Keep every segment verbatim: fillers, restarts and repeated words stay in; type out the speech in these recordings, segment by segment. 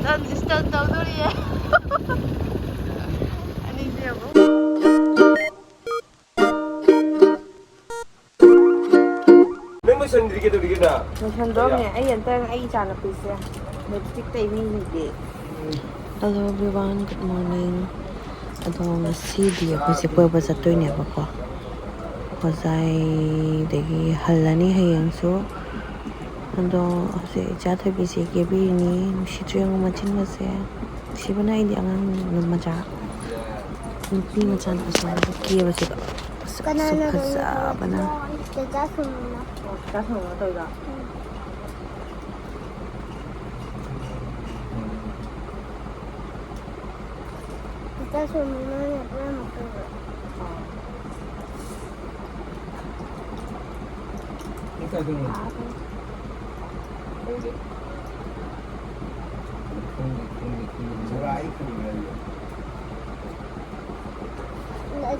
ꯇꯟ ꯇꯧꯗꯣꯔꯤꯌꯦ꯫ ꯑꯅꯤꯁꯦ ꯑꯃꯨꯛ꯫ ꯅꯪ ꯂꯣꯏꯁꯟꯗ꯭ꯔꯤ ꯀꯩꯗꯧꯔꯤꯒꯦ ꯅꯪ? ꯂꯣꯏꯁꯟꯗꯣꯔꯝꯅꯦ꯫ ꯑꯩ ꯑꯝꯇꯪ ꯑꯩ ꯏꯆꯥꯅꯨꯄꯤꯁꯦ lipstick ꯇꯩꯕꯤꯈꯤꯒꯦ꯫ Hello everyone, good morning. ꯑꯗꯣ ꯉꯁꯤꯗꯤ ꯑꯩꯈꯣꯏꯁꯦ ꯀꯣꯏꯕ ꯆꯠꯇꯣꯏꯅꯦꯕꯀꯣ꯫ ꯍꯣꯖꯥꯏꯗꯒꯤ ꯍꯜꯂꯅꯤ ꯍꯌꯦꯡꯁꯨ꯫ ꯑꯗꯣ ꯍꯧꯖꯤꯛ ꯏꯆꯥ ꯊꯣꯏꯕꯤꯁꯦ ꯀꯦꯕꯤꯔꯤꯅꯤ꯫ ꯅꯨꯡꯁꯤꯗ꯭ꯔꯣ ꯌꯦꯡꯉꯨ ꯃꯆꯤꯟꯒꯁꯦ꯫ ꯅꯨꯡꯁꯤꯕꯅ ꯑꯩꯗꯤ ꯑꯉꯥꯡ ꯃꯆꯥ, ꯅꯨꯄꯤ ꯃꯆꯥꯅ ꯑꯁꯨꯃꯥꯏꯅ ꯀꯦꯕꯁꯤꯗ ꯃꯁꯛꯁꯨ ꯐꯖꯕꯅ꯫ ꯆꯥ ꯁꯨꯝꯕꯅ ꯇꯧꯔꯤꯔꯣ? ꯆꯥ ꯁꯨꯝꯕꯅ ꯇꯧꯔꯤꯔꯣ? ꯎꯝ꯫ ꯆꯥ ꯁꯨꯝꯕꯅ ꯄꯨꯔꯥ ꯃꯀꯨ꯫ ꯑꯣ꯫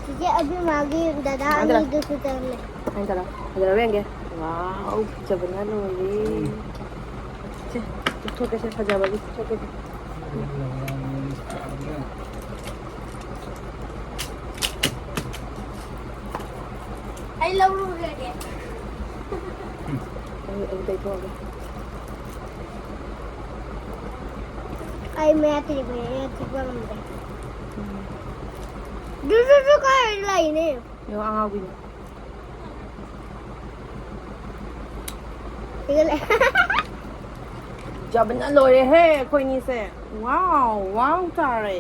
ꯆꯤꯆꯦ ꯑꯕꯦꯝꯃꯒꯤ ꯗꯗꯥ ꯑꯅꯤꯗꯨꯁꯨ ꯆꯠꯂꯦ꯫ ꯍꯥꯏꯅ ꯆꯠꯂꯣ꯫ ꯐꯖꯔꯕ ꯌꯦꯡꯒꯦ꯫ ꯋꯥꯎ, ꯐꯖꯕꯅ ꯂꯣꯏꯔꯦ꯫ ꯁꯦ, ꯆꯨꯞꯊꯣꯛꯀꯦꯁꯦ, ꯐꯖꯕꯒꯤ ꯆꯨꯞꯊꯣꯛꯀꯦꯁꯦ꯫ ꯑꯩ ꯂꯧꯔꯨꯔꯒꯦ꯫ ꯑꯩ, ꯑꯩ ꯇꯩꯊꯣꯛꯑꯒꯦ꯫ ꯑꯩ ꯃꯌꯥ ꯇꯤꯛꯄꯅꯦ, ꯃꯌꯥ ꯇꯤꯛꯄ ꯉꯝꯗꯦ꯫ ꯎꯝ꯫ ꯗꯨ, ꯗꯨ, ꯗꯨ ꯀꯥꯏ ꯂꯩꯅꯦ? ꯌꯦꯡꯉꯣ, ꯑꯉꯥꯎꯕꯤꯅꯦ꯫ ꯍꯦꯟꯒꯠꯂꯦ꯫ ꯐꯖꯕꯅ ꯂꯣꯏꯔꯦꯍꯦ ꯑꯩꯈꯣꯏꯅꯤꯁꯦ꯫ ꯋꯥꯎ, ꯋꯥꯎ ꯇꯥꯔꯦ꯫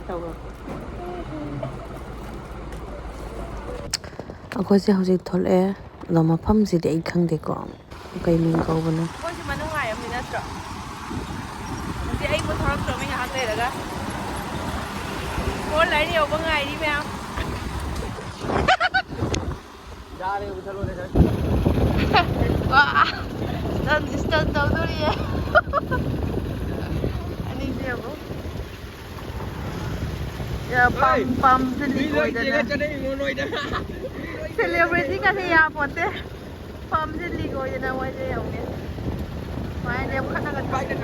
ꯇꯧꯔꯣ꯫ ꯑꯩꯈꯣꯏꯁꯦ ꯍꯧꯖꯤꯛ ꯊꯣꯛꯂꯛꯑꯦ꯫ ꯑꯗꯣ ꯃꯐꯝꯁꯤꯗꯤ ꯑꯩ ꯈꯪꯗꯦꯀꯣ꯫ ꯀꯩ ꯃꯤꯡ ꯀꯧꯕꯅꯣ? ꯃꯣꯏꯁꯨ ꯃꯅꯨꯡ ꯉꯥꯏꯔꯝꯃꯤ ꯅꯠꯇ꯭ꯔꯣ? ꯍꯧꯖꯤꯛ ꯑꯩ ꯄꯨꯊꯣꯔꯛꯇ꯭ꯔꯣ? ꯃꯤ ꯉꯥꯏꯍꯥꯛ ꯂꯩꯔꯒ꯫ ꯐꯣꯔ ꯂꯥꯏꯟ ꯌꯧꯕ ꯉꯥꯏꯔꯤ ꯃꯌꯥꯝ꯫ ꯌꯥꯔꯦ, ꯄꯨꯊꯔꯛꯑꯣꯅꯦ, ꯁꯥꯔ꯫ ꯋꯥ! ꯇꯟ ꯇꯟ ꯇꯧꯗꯣꯔꯤꯌꯦ꯫ ꯑꯅꯤꯁꯦ ꯌꯦꯡꯉꯨ꯫ ꯌꯥ, ꯄꯥꯝ-, ꯍꯣꯏ꯫ ꯄꯥꯝꯁꯦ ꯂꯤꯛ ꯃꯤ ꯂꯣꯏ ꯑꯣꯏꯗꯅ꯫ ꯆꯦꯜꯂꯦ, ꯆꯠꯂꯦ, ꯏꯃꯣ ꯂꯣꯏꯗꯅ꯫ ꯁꯦꯂꯦꯕ꯭ꯔꯤꯇꯤ ꯀꯥꯁꯦ ꯌꯥꯄꯣꯠꯇꯦ꯫ ꯐꯥꯝꯁꯦ ꯂꯤꯛ ꯑꯣꯏꯗꯅ ꯃꯣꯏꯁꯦ ꯌꯧꯅꯦ꯫ ꯁꯨꯃꯥꯏꯅ ꯂꯦꯞꯈꯠꯂꯒ ꯊꯝꯃꯦ꯫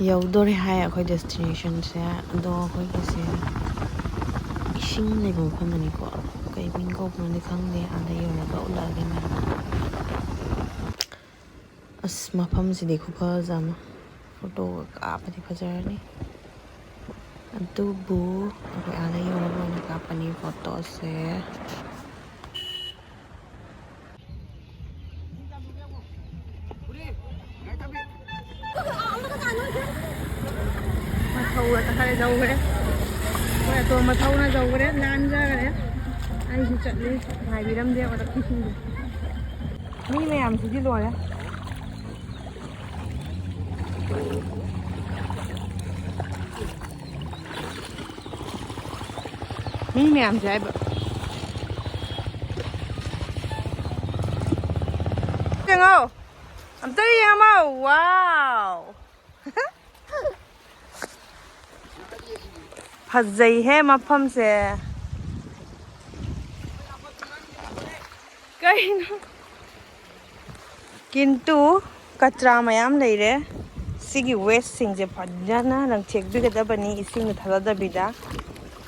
ꯌꯧꯗꯣꯔꯦ ꯍꯥꯏ ꯑꯩꯈꯣꯏ ꯗꯦꯁꯇꯤꯅꯦꯁꯟꯁꯦ꯫ ꯑꯗꯣ ꯑꯩꯈꯣꯏꯒꯤꯁꯦ ꯏꯁꯤꯡ ꯂꯩꯕ ꯃꯐꯝꯗꯅꯤꯀꯣ꯫ ꯀꯩ ꯃꯤꯡ ꯀꯧꯕꯅꯣꯗꯤ ꯈꯪꯗꯦ, ꯑꯥꯗ ꯌꯧꯔꯒ ꯎꯠꯂꯛꯑꯒꯦ ꯃꯌꯥꯝ꯫ ꯑꯁ, ꯃꯐꯝꯁꯤꯗꯤ ꯈꯨꯐꯖ ꯑꯃ꯫ ꯐꯣꯇꯣꯒ ꯀꯥꯞꯄꯗꯤ ꯐꯖꯔꯅꯤ꯫ ꯑꯗꯨꯕꯨ ꯑꯩꯈꯣꯏ ꯑꯥꯗ ꯌꯧꯔꯒ ꯑꯣꯏꯅ ꯀꯥꯞꯄꯅꯤ ꯐꯣꯇꯣꯁꯦ꯫ ꯃꯊꯧ ꯈꯔ ꯌꯧꯈ꯭ꯔꯦ꯫ ꯍꯣꯏ, ꯑꯇꯣꯝꯕ ꯊꯧꯅ ꯌꯧꯈ꯭ꯔꯦ, ꯂꯥꯟꯖꯈ꯭ꯔꯦ꯫ ꯑꯩꯁꯨ ꯆꯠꯂꯤ, ꯉꯥꯏꯕꯤꯔꯝꯗꯦ ꯑꯣꯔꯛꯈꯤꯁꯤꯡꯗꯣ꯫ ꯃꯤ ꯃꯌꯥꯝꯁꯤꯗꯤ ꯂꯣꯏꯔꯦ꯫ ꯃꯤ ꯃꯌꯥꯝꯁꯦ ꯍꯥꯏꯕ꯫ ꯌꯦꯡꯉꯣ, ꯑꯝꯇ ꯌꯦꯡꯉꯝꯃꯣ꯫ ꯋꯥꯎ! ꯐꯖꯩꯍꯦ ꯃꯐꯝꯁꯦ꯫ ꯀꯩꯅꯣ? ꯀꯤꯟꯇꯨ ꯀꯆꯔꯥ ꯃꯌꯥꯝ ꯂꯩꯔꯦ꯫ ꯁꯤꯒꯤ ꯋꯦꯁꯁꯤꯡꯁꯦ ꯐꯖꯅ ꯂꯪꯊꯦꯛꯄꯤꯒꯗꯕꯅꯤ, ꯏꯁꯤꯡꯗ ꯊꯥꯗꯗꯕꯤꯗ꯫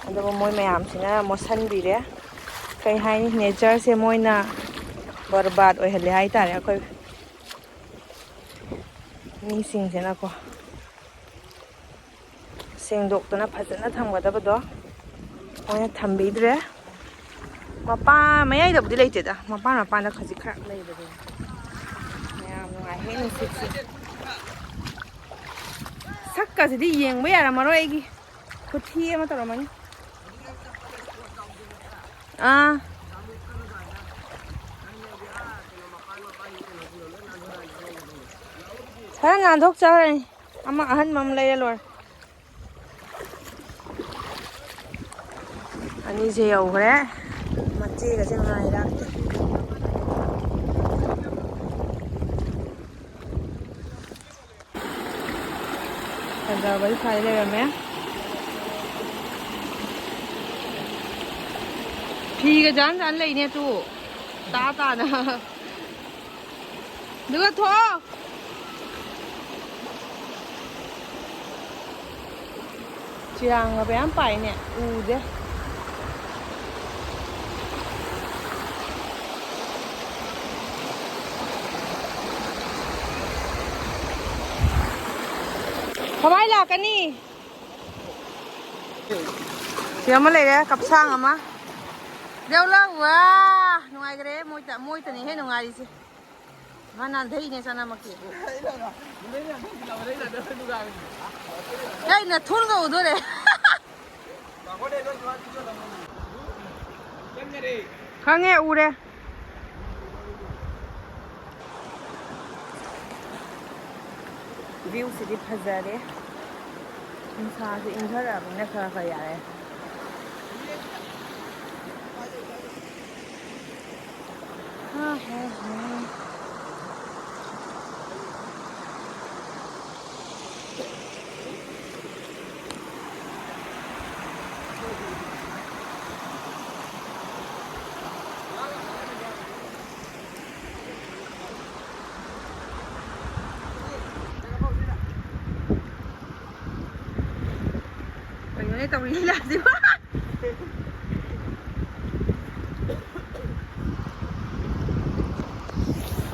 ꯑꯗꯨꯒ ꯃꯣꯏ ꯃꯌꯥꯝꯁꯤꯅ ꯃꯣꯠꯁꯟꯕꯤꯔꯦ꯫ ꯀꯩ ꯍꯥꯏꯅꯤ, ꯅꯦꯆꯔꯁꯦ ꯃꯣꯏꯅ ꯕꯔꯕꯥꯗ ꯑꯣꯏꯍꯜꯂꯦ ꯍꯥꯏꯇꯥꯔꯦ꯫ ꯑꯩꯈꯣꯏ ꯃꯤꯁꯤꯡꯁꯤꯅꯀꯣ꯫ ꯁꯦꯡꯗꯣꯛꯇꯅ ꯐꯖꯅ ꯊꯝꯒꯗꯕꯗꯣ ꯃꯣꯏꯅ ꯊꯝꯕꯤꯗ꯭ꯔꯦ꯫ ꯃꯄꯥ ꯃꯌꯥꯏꯗꯕꯨꯗꯤ ꯂꯩꯇꯦꯗ, ꯃꯄꯥꯟ ꯃꯄꯥꯟꯗ ꯈꯖꯤꯛ ꯈꯔ ꯂꯩꯕꯗꯨꯅꯤ꯫ ꯌꯥꯝ ꯅꯨꯡꯉꯥꯏꯍꯦ ꯅꯨꯡꯁꯤꯠꯁꯦ꯫ ꯁꯛꯀꯁꯤꯗꯤ ꯌꯦꯡꯕ ꯌꯥꯔꯝꯃꯔꯣꯏ ꯑꯩꯒꯤ꯫ ꯈꯨꯊꯤ ꯑꯃ ꯇꯧꯔꯝꯃꯅꯤ꯫ ꯑꯥ꯫ ꯈꯔ ꯅꯥꯟꯊꯣꯛꯆꯈ꯭ꯔꯅꯤ꯫ ꯑꯃ ꯑꯍꯟꯕ ꯑꯃ ꯂꯩꯔ ꯂꯣꯏꯔꯦ꯫ ꯑꯅꯤꯁꯦ ꯌꯧꯈ꯭ꯔꯦ꯫ ꯃꯆꯦꯒꯁꯦ ꯉꯥꯏꯔꯦ꯫ ꯐꯖꯕꯗꯤ ꯁꯥꯏ ꯂꯩꯔꯝꯃꯦ꯫ ꯐꯤꯒ ꯖꯥꯟ ꯖꯥꯟ ꯂꯩꯅꯦ ꯇꯨ꯫ ꯇꯥ ꯇꯥꯅ꯫ ꯑꯗꯨꯒ ꯊꯣꯛꯑꯣ꯫ ꯆꯤꯔꯥꯡꯒ ꯃꯌꯥꯝ ꯄꯥꯏꯅꯦ꯫ ꯎꯗꯦ꯫ ꯀꯃꯥꯏ ꯂꯥꯛꯀꯅꯤ? ꯁꯤ ꯑꯃ ꯂꯩꯔꯦ, ꯀꯞꯁꯥꯡ ꯑꯃ꯫ ꯗꯦꯎꯂ, ꯋꯥ, ꯅꯨꯡꯉꯥꯏꯈ꯭ꯔꯦ꯫ ꯃꯣꯏꯇ-, ꯃꯣꯏꯇꯅꯦꯍꯦ ꯅꯨꯡꯉꯥꯏꯔꯤꯁꯦ꯫ ꯃꯥ ꯅꯥꯟꯊꯩꯅꯦ ꯆꯅꯝꯃꯛꯀꯤ꯫ ꯑꯩ ꯅꯊꯨꯟꯒ ꯎꯗꯣꯔꯦ꯫ ꯈꯪꯉꯦ, ꯎꯔꯦ꯫ View ꯁꯤꯗꯤ ꯐꯖꯔꯦ꯫ ꯅꯨꯡꯁꯥꯁꯦ ꯏꯪꯊꯔꯛꯑꯕꯅꯤꯅ ꯈꯔ ꯈꯔ ꯌꯥꯔꯦ꯫ ꯍꯥ, ꯍꯥ, ꯍꯥ꯫ ꯀꯩꯅꯣꯅꯦ ꯇꯧꯔꯤ ꯂꯤꯂꯥꯁꯤꯕꯣ?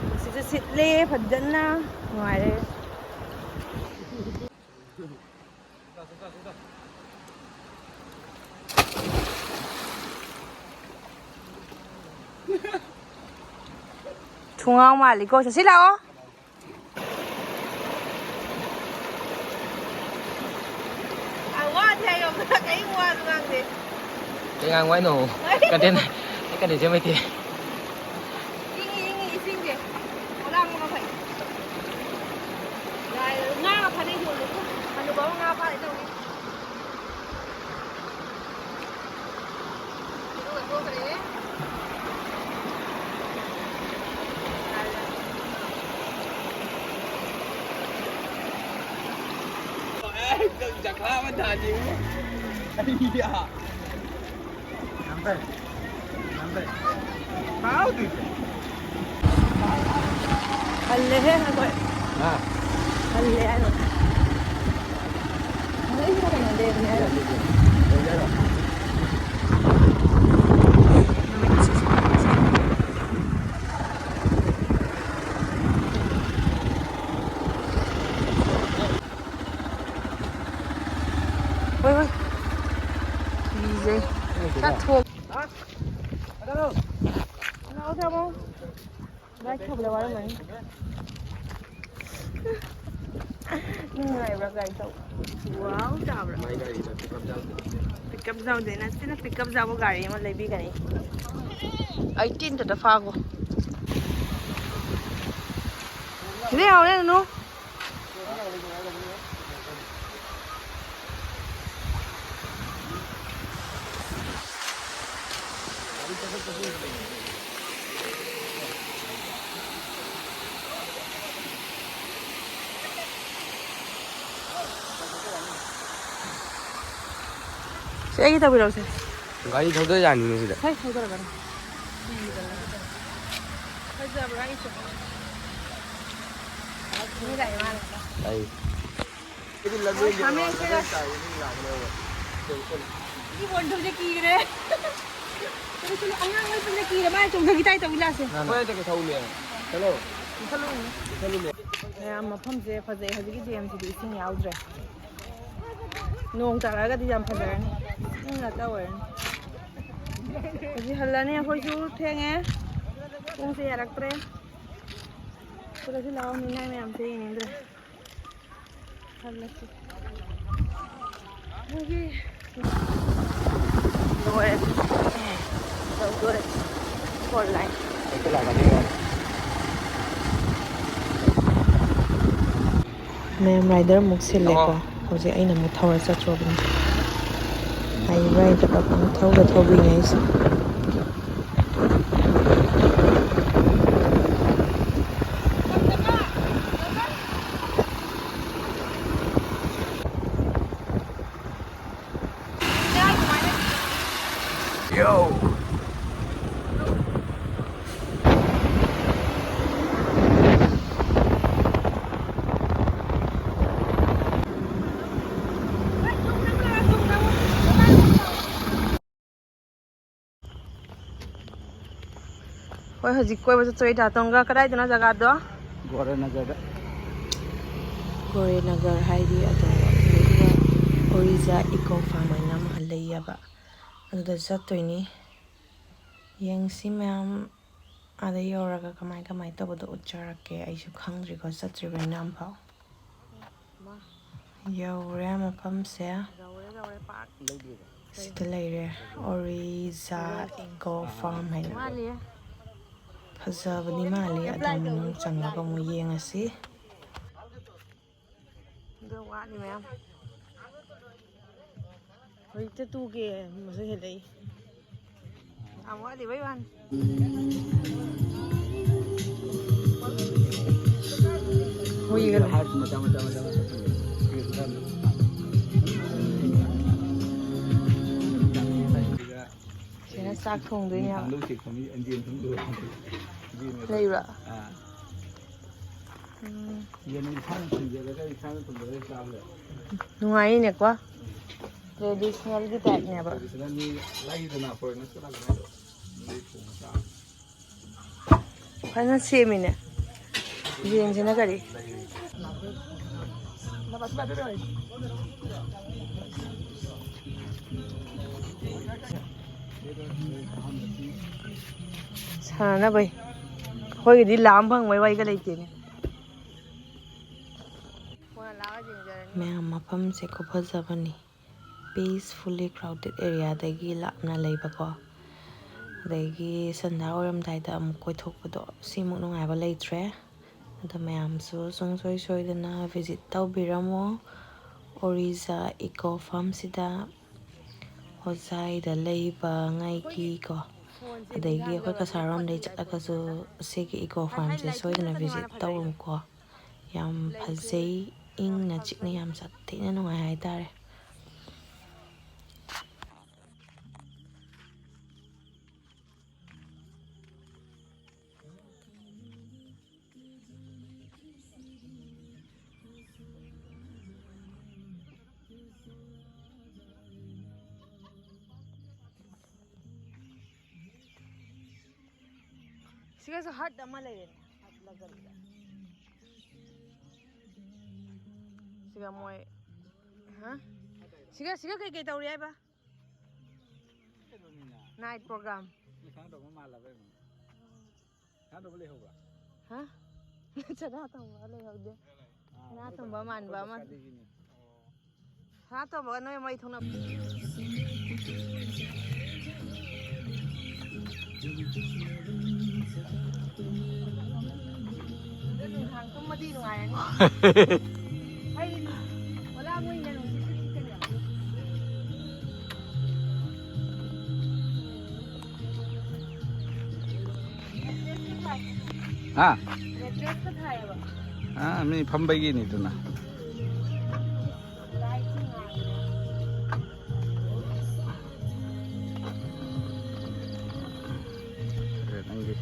ꯅꯨꯡꯁꯤꯠꯁꯨ ꯁꯤꯠꯂꯦ ꯐꯖꯅ, ꯅꯨꯡꯉꯥꯏꯔꯦ꯫ ꯊꯣꯡꯅꯥꯎ ꯃꯥꯜꯂꯤꯀꯣ꯫ ꯆꯠꯁꯤ ꯂꯥꯛꯑꯣ꯫ ꯑ, ꯋꯥꯗꯤ ꯍꯥꯏꯌꯣ, ꯀꯔꯤꯝ ꯋꯥꯁꯨ ꯉꯥꯡꯗꯦ꯫ ꯀꯩ ꯉꯥꯡꯉꯨ ꯍꯥꯏꯅꯣ? Content, ꯑꯩ content ꯁꯦꯝ ꯍꯩꯇꯦ꯫ ꯏꯪꯉꯤ, ꯏꯪꯉꯤ ꯏꯁꯤꯡꯁꯦ꯫ ꯑꯣꯂꯥꯡꯕꯅ ꯐꯩ꯫ ꯌꯥꯏ, ꯉꯥꯒ ꯐꯥꯅꯩ ꯌꯣꯜꯂꯦ꯫ ꯍꯅꯨꯕ ꯑꯃ ꯉꯥ ꯐꯥꯔꯦ ꯇꯧꯔꯤ꯫ ꯖꯈꯥ ꯑꯃ ꯊꯥꯁꯤ꯫ ꯑꯩꯌꯥ꯫ ꯍꯜꯂꯦꯍꯦ ꯑꯩꯈꯣꯏ꯫ ꯍꯜꯂꯦ ꯍꯥꯏꯔꯣ? ꯂꯩꯕꯅꯦ ꯍꯥꯏꯔꯣ? ꯍꯣꯏ ꯍꯣꯏ꯫ ꯐꯤꯁꯦ ꯈꯔ ꯊꯣꯛ꯫ ꯂꯥꯛꯑꯣ ꯊꯝꯃꯣ꯫ ꯒꯥꯔꯤ ꯊꯧꯕꯗ ꯋꯥꯔꯝꯃꯅꯤ꯫ ꯅꯨꯡꯉꯥꯏꯕ꯭ꯔꯥ ꯒꯥꯔꯤ ꯊꯧꯕ? ꯋꯥꯎ ꯇꯥꯕ꯭ꯔꯥ? ꯄꯤꯛꯀꯞ ꯌꯥꯎꯗꯦ, ꯅꯠꯇꯦꯅ ꯄꯤꯛꯀꯞ ꯌꯥꯎꯕ ꯒꯥꯔꯤ ꯑꯃ ꯂꯩꯕꯤꯒꯅꯤ꯫ ꯑꯩꯠꯇꯤꯟꯗꯨꯗ ꯐꯥꯈꯣ꯫ ꯁꯤꯗ ꯌꯥꯎꯔꯦ ꯅꯨ꯫ ꯁꯤ ꯑꯩꯒꯤ ꯇꯧꯕꯤꯔꯛꯎꯁꯦ꯫ ꯒꯥꯔꯤ ꯊꯧꯗ ꯌꯥꯅꯤꯅꯦ ꯁꯤꯗ꯫ ꯍꯩ, ꯊꯧꯗꯔꯛꯀꯅꯨ꯫ ꯐꯖꯕ꯭ꯔꯥ ꯑꯩꯁꯨ? ꯃꯤ ꯂꯥꯛꯑꯦ ꯃꯥꯅ꯫ ꯑꯩ ꯍꯥꯃꯦꯡꯁꯤꯒ꯫ ꯁꯤ ꯕꯣꯟꯗꯨꯁꯦ ꯀꯤꯈ꯭ꯔꯦ꯫ ꯑꯉꯥꯡ ꯑꯣꯏꯕꯅ ꯀꯤꯔꯦ, ꯃꯥꯅ ꯆꯣꯡꯊꯈꯤ ꯇꯥꯏ ꯇꯧꯏ ꯂꯥꯁꯦ꯫ ꯍꯣꯏ, ꯑꯗꯨꯒ ꯊꯧꯅꯦ꯫ ꯆꯠꯂꯣ꯫ ꯆꯠꯂꯨꯅꯦ꯫ ꯆꯠꯂꯨꯅꯦ꯫ ꯃꯌꯥꯝ ꯃꯐꯝꯁꯦ ꯐꯖꯩ꯫ ꯍꯧꯖꯤꯛꯀꯤ ꯗꯦꯝꯁꯤꯗꯤ ꯏꯁꯤꯡ ꯌꯥꯎꯗ꯭ꯔꯦ꯫ ꯅꯣꯡ ꯇꯥꯔꯛꯑꯒꯗꯤ ꯌꯥꯝ ꯐꯖꯔꯅꯤ꯫ ꯏꯁꯤꯡ ꯉꯥꯛꯇ ꯑꯣꯏꯔꯅꯤ꯫ ꯍꯧꯖꯤꯛ ꯍꯜꯂꯅꯤ ꯑꯩꯈꯣꯏꯁꯨ ꯊꯦꯡꯉꯦ꯫ ꯄꯨꯡꯁꯦ ꯌꯥꯔꯛꯇ꯭ꯔꯦ꯫ ꯊꯣꯛꯂꯛꯁꯤ ꯂꯥꯛꯑꯣ, ꯃꯤꯅꯥꯏ ꯃꯌꯥꯝꯁꯦ ꯌꯦꯡꯅꯤꯡꯗ꯭ꯔꯦ꯫ ꯍꯜꯂꯁꯤ꯫ ꯃꯣꯏꯒꯤ ꯂꯣꯏꯔꯦ꯫ ꯌꯧꯗꯣꯔꯦ꯫ Four line. ꯃꯌꯥꯝ ꯔꯥꯏꯗꯔ ꯑꯃꯨꯛ ꯁꯤꯜꯂꯦꯀꯣ꯫ ꯍꯧꯖꯤꯛ ꯑꯩꯅ ꯑꯃꯨꯛ ꯊꯧꯔ ꯆꯠꯇ꯭ꯔꯣꯕꯅꯤ꯫ ꯍꯩꯕ꯭ꯔꯥ ꯍꯩꯇꯕ꯭ꯔꯥ ꯄꯪꯊꯧꯗ ꯊꯧꯕꯤꯅꯦ ꯑꯩꯁꯦ꯫ Yo! ꯍꯣꯏ, ꯍꯧꯖꯤꯛ ꯀꯣꯏꯕ ꯆꯠꯇꯣꯏ ꯗꯥ ꯇꯣꯡꯒ꯫ ꯀꯗꯥꯏꯗꯅꯣ ꯖꯒꯥꯗꯣ? ꯒꯣꯔꯦꯅꯒꯔꯗ꯫ ꯒꯣꯔꯦꯅꯒꯔ ꯍꯥꯏꯗꯤ ꯑꯗꯣ, ꯑꯗꯨꯒ ꯑꯣꯔꯤꯖꯥ ꯏꯀꯣ ꯐꯥꯔꯝ ꯍꯥꯏꯅ ꯑꯃ ꯂꯩꯌꯦꯕ, ꯑꯗꯨꯗ ꯆꯠꯇꯣꯏꯅꯤ꯫ ꯌꯦꯡꯁꯤ ꯃꯌꯥꯝ, ꯑꯥꯗ ꯌꯧꯔꯒ ꯀꯃꯥꯏ ꯀꯃꯥꯏ ꯇꯧꯕꯗꯣ ꯎꯠꯆꯔꯛꯀꯦ꯫ ꯑꯩꯁꯨ ꯈꯪꯗ꯭ꯔꯤꯀꯣ, ꯆꯠꯇ꯭ꯔꯤꯕꯅꯤꯅ ꯑꯝꯐꯥꯎ꯫ ꯌꯧꯔꯦ ꯃꯐꯝꯁꯦ꯫ ꯁꯤꯗ ꯂꯩꯔꯦ, ꯑꯣꯔꯤꯖꯥ ꯏꯀꯣ ꯐꯥꯔꯝ ꯍꯥꯏꯅ꯫ ꯐꯖꯕꯗꯤ ꯃꯥꯜꯂꯤ, ꯑꯗꯣ ꯃꯅꯨꯡ ꯆꯪꯉꯒ ꯑꯃꯨꯛ ꯌꯦꯡꯉꯁꯤ꯫ ꯑꯗꯣ ꯋꯥꯠꯂꯤ ꯃꯌꯥꯝ꯫ ꯍꯧꯖꯤꯛꯇ ꯇꯨꯒꯦ ꯃꯁꯛ ꯍꯦꯜꯂꯛꯏ꯫ ꯌꯥꯝ ꯋꯥꯠꯂꯤꯕꯩ ꯋꯥꯅꯤ꯫ ꯍꯨꯏꯒ ꯂꯩ꯫ ꯁꯤꯅ ꯆꯥꯛ ꯊꯣꯡꯗꯣꯏꯅꯦ ꯍꯥꯏꯕ꯫ ꯂꯩꯕ꯭ꯔꯥ? ꯎꯝ꯫ ꯌꯦꯟ ꯏꯁꯥꯅ ꯊꯣꯡꯖꯔꯒ ꯏꯁꯥꯅ ꯊꯣꯡꯖꯔꯒ ꯆꯥꯕ ꯌꯥꯏ꯫ ꯅꯨꯡꯉꯥꯏꯅꯦꯀꯣ? Traditionalꯒꯤ typeꯅꯦꯕ꯫ Traditional ꯃꯤ ꯂꯩꯗꯅ foreigners ꯀ ꯂꯥꯛꯅꯩꯗꯣ꯫ ꯃꯤ ꯊꯣꯡꯉ ꯆꯥꯕ꯫ ꯐꯖꯅ ꯁꯦꯝꯃꯤꯅꯦ꯫ ꯌꯦꯟꯁꯤꯅ ꯀꯔꯤ? ꯁꯥꯟꯅꯅꯕꯩ꯫ ꯑꯩꯈꯣꯏꯒꯤꯗꯤ ꯂꯥꯝ ꯐꯪꯕꯩ ꯋꯥꯔꯤꯒ ꯂꯩꯇꯦꯅꯦ꯫ ꯃꯌꯥꯝ, ꯃꯐꯝꯁꯦ ꯈꯨꯐꯖꯕꯅꯤ꯫ Peacefully crowded areaꯗꯒꯤ ꯂꯥꯞꯅ ꯂꯩꯕꯀꯣ꯫ ꯑꯗꯒꯤ ꯁꯟꯙꯥ ꯑꯣꯏꯔꯝꯗꯥꯏꯗ ꯑꯃꯨꯛ ꯀꯣꯏꯊꯣꯛꯄꯗꯣ, ꯁꯤꯃꯨꯛ ꯅꯨꯡꯉꯥꯏꯕ ꯂꯩꯇ꯭ꯔꯦ꯫ ꯑꯗꯣ ꯃꯌꯥꯝꯁꯨ ꯁꯨꯡꯁꯣꯏ ꯁꯣꯏꯗꯅ visit ꯇꯧꯕꯤꯔꯝꯃꯣ ꯑꯣꯔꯤꯖꯥ ꯏꯀꯣ ꯐꯥꯔꯝꯁꯤꯗ꯫ ꯍꯣꯖꯥꯏꯗ ꯂꯩꯕ ꯉꯩꯒꯤꯀꯣ, ꯑꯗꯒꯤ ꯑꯩꯈꯣꯏ ꯀꯁꯥꯔꯣꯝꯗꯩ ꯆꯠꯂꯒꯁꯨ ꯁꯤꯒꯤ ꯏꯀꯣ ꯐꯥꯔꯝꯁꯦ ꯁꯣꯏꯗꯅ visit ꯇꯧꯔꯨꯀꯣ꯫ ꯌꯥꯝ ꯐꯖꯩ, ꯏꯪꯅ ꯆꯤꯛꯅ ꯌꯥꯝ ꯁꯥꯊꯤꯅ ꯅꯨꯡꯉꯥꯏ ꯍꯥꯏꯇꯥꯔꯦ꯫ ꯁꯤꯒꯁꯨ ꯍꯥꯔꯠ ꯑꯃ ꯂꯩꯔꯦꯅꯦ, ꯍꯥꯔꯠ ꯂꯒꯟꯗ꯫ ꯁꯤꯒ ꯃꯣꯏ, ꯍꯥ? ꯁꯤꯒ, ꯁꯤꯒ ꯀꯩꯀꯩ ꯇꯧꯔꯤ ꯍꯥꯏꯕ? ꯀꯩꯅꯣꯅꯤꯅ꯫ Night program꯫ ꯅꯣꯏ ꯁꯅꯥꯇꯣꯝꯕ ꯃꯥꯜꯂꯕ ꯌꯦꯡꯉꯨ꯫ ꯁꯅꯥꯇꯣꯝꯕ ꯂꯩꯍꯧꯕ꯭ꯔꯥ? ꯍꯥ? ꯁꯅꯥꯇꯣꯝꯕ ꯂꯩꯍꯧꯗꯦ꯫ ꯑꯥ, ꯁꯅꯥꯇꯣꯝꯕ ꯃꯥꯟꯕ ꯑꯃ꯫ ꯀꯥꯂꯤꯒꯤꯅꯤ꯫ ꯁꯅꯥꯇꯣꯝꯕꯒ ꯅꯣꯏ ꯃꯔꯤ ꯊꯣꯛꯅꯕ꯫ ꯑꯗꯨ ꯅꯨꯡꯗꯥꯡ ꯇꯨꯝꯃꯗꯤ ꯅꯨꯡꯉꯥꯏꯔꯅꯤ꯫ ꯑꯩ ꯑꯣꯂꯥ ꯃꯣꯏꯅ ꯅꯨꯡꯁꯤꯠ ꯁꯤꯠꯂꯤ ꯀꯩꯅꯣ꯫ ꯍꯥ? ꯃꯦꯇ꯭ꯔꯦꯁꯀ ꯊꯥꯏꯌꯦꯕ꯫ ꯑꯥ, ꯃꯤ ꯐꯝꯕꯒꯤꯅꯤ ꯑꯗꯨꯅ꯫ ꯂꯥꯏꯠꯁꯨ ꯉꯥꯜꯂꯦ꯫ ꯅꯪꯒꯤ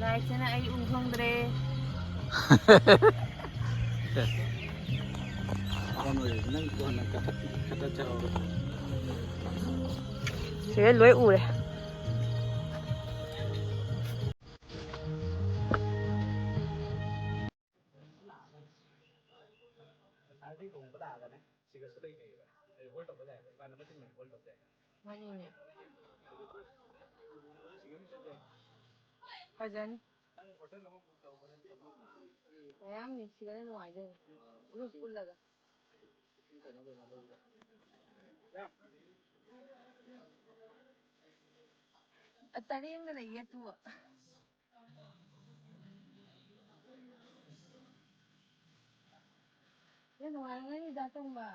ꯂꯥꯏꯠꯁꯤꯅ ꯑꯩ ꯎ ꯐꯪꯗ꯭ꯔꯦ꯫ ꯅꯪ ꯀꯣꯟꯅ ꯀꯛꯊꯠ-, ꯀꯛꯊꯠꯆꯍꯧꯔꯣ꯫ ꯁꯤꯗ ꯂꯣꯏ ꯎꯔꯦ꯫ ꯃꯥꯅꯤꯅꯦ꯫ ꯐꯖꯅꯤ꯫ ꯃꯌꯥꯝ ꯅꯨꯡꯁꯤꯕꯅ ꯅꯨꯡꯉꯥꯏꯗꯣꯏꯅꯤ꯫ ꯒ꯭ꯔꯨꯞ ꯄꯨꯜꯂꯒ꯫ ꯑ, ꯇꯔꯦꯡꯒ ꯂꯩꯌꯦ ꯑꯗꯨ꯫ ꯌꯥꯝ ꯅꯨꯡꯉꯥꯏꯔꯝꯒꯅꯤꯗ ꯇꯨꯝꯕ꯫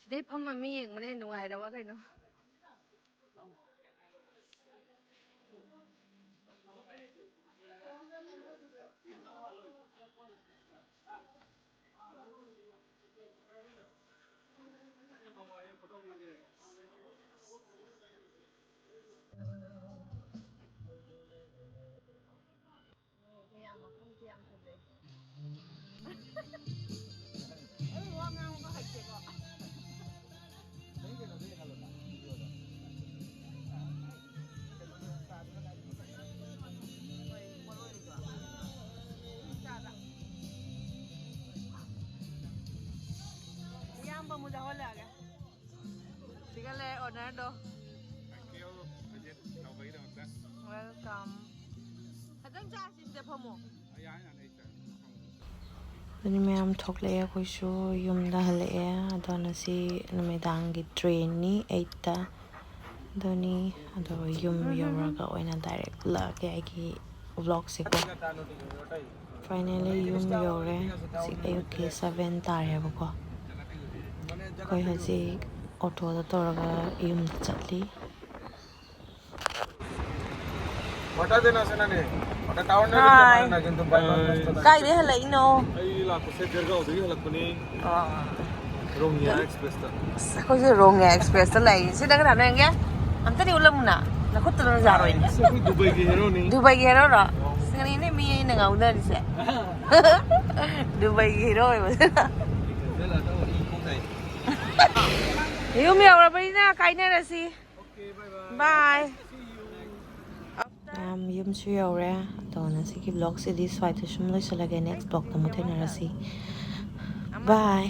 ꯁꯤꯗꯩ ꯐꯝꯃ ꯃꯤ ꯌꯦꯡꯕꯅ ꯍꯦꯟꯅ ꯅꯨꯡꯉꯥꯏꯔꯕ ꯀꯩꯅꯣ꯫ ꯃꯌꯥꯝ ꯃꯐꯝꯁꯦ ꯌꯥꯝ ꯐꯖꯩ꯫ ꯅꯔꯗꯣ꯫ Welcome. ꯈꯤꯇꯪ ꯆꯥꯁꯤ, ꯁꯤꯗ ꯐꯝꯃꯣ꯫ ꯑꯗꯨꯅꯤ ꯃꯌꯥꯝ, ꯊꯣꯛꯂꯛꯑꯦ ꯑꯩꯈꯣꯏꯁꯨ꯫ ꯌꯨꯝꯗ ꯍꯜꯂꯛꯑꯦ꯫ ꯑꯗꯣ ꯉꯁꯤ ꯅꯨꯃꯤꯗꯥꯡꯒꯤ ꯇ꯭ꯔꯦꯟꯅꯤ ꯑꯩꯠꯇ꯫ ꯑꯗꯨꯅꯤ꯫ ꯑꯗꯣ ꯌꯨꯝ ꯌꯧꯔꯒ ꯑꯣꯏꯅ ꯗꯥꯏꯔꯦꯛ ꯎꯠꯂꯛꯑꯒꯦ ꯑꯩꯒꯤ ꯕ꯭ꯂꯣꯛꯁꯦꯀꯣ꯫ ꯐꯥꯏꯅꯦꯜꯂꯤ ꯌꯨꯝ ꯌꯧꯔꯦ꯫ ꯍꯧꯖꯤꯛ ꯑꯌꯨꯛꯀꯤ ꯁꯚꯦꯟ ꯇꯥꯔꯦꯕꯀꯣ꯫ ꯑꯩꯈꯣꯏ ꯍꯧꯖꯤꯛ ꯑꯣꯇꯣꯗ ꯇꯧꯔꯒ ꯌꯨꯝꯗ ꯆꯠꯂꯤ꯫ ꯍꯥꯏ꯫ ꯀꯥꯏꯗꯩ ꯍꯜꯂꯛꯏꯅꯣ? ꯑꯩ ꯂꯥꯛꯄꯁꯦ ꯖꯔꯒꯥꯎꯗꯒꯤ ꯍꯜꯂꯛꯄꯅꯤ꯫ ꯑꯣ꯫ ꯔꯣꯡꯉꯤꯌꯥ ꯑꯦꯛꯁꯄ꯭ꯔꯦꯁꯇ꯫ ꯑꯁ, ꯑꯩꯈꯣꯏꯁꯦ ꯔꯣꯡꯉꯤꯌꯥ ꯑꯦꯛꯁꯄ꯭ꯔꯦꯁꯇ ꯂꯩ꯫ ꯁꯤꯗ ꯀꯅꯥꯅꯣ ꯌꯦꯡꯒꯦ? ꯑꯝꯇꯗꯤ ꯎꯠꯂꯝꯃꯨꯅ꯫ ꯅꯈꯨꯠꯇꯨꯗ ꯌꯥꯔꯣꯏꯅꯦ꯫ ꯑꯁ, ꯑꯩꯈꯣꯏ ꯗꯨꯕꯩꯒꯤ ꯍꯦꯔꯣꯅꯤ꯫ ꯗꯨꯕꯩꯒꯤ ꯍꯦꯔꯣꯔꯣ? ꯑꯁ, ꯉꯥꯏꯅꯦ, ꯃꯤ ꯑꯩꯅ ꯉꯥꯎꯅꯔꯤꯁꯦ꯫ ꯗꯨꯕꯩꯒꯤ ꯍꯦꯔꯣ ꯑꯣꯏꯕꯁꯤꯅ꯫ ꯌꯨꯝ ꯌꯧꯔꯕꯅꯤꯅ ꯀꯥꯏꯅꯔꯁꯤ꯫ ꯕꯥꯏ꯫ ꯃꯌꯥꯝ, ꯌꯨꯝꯁꯨ ꯌꯧꯔꯦ꯫ ꯑꯗꯣ ꯉꯁꯤꯒꯤ ꯕ꯭ꯂꯣꯛꯁꯤꯗꯤ ꯁ꯭ꯋꯥꯏꯗ ꯁꯨꯝ ꯂꯣꯏꯁꯤꯜꯂꯒꯦ꯫ ꯅꯦꯛꯁ ꯕ꯭ꯂꯣꯛꯇ ꯑꯃꯨꯛ ꯊꯦꯡꯅꯔꯁꯤ꯫ ꯕꯥꯏ꯫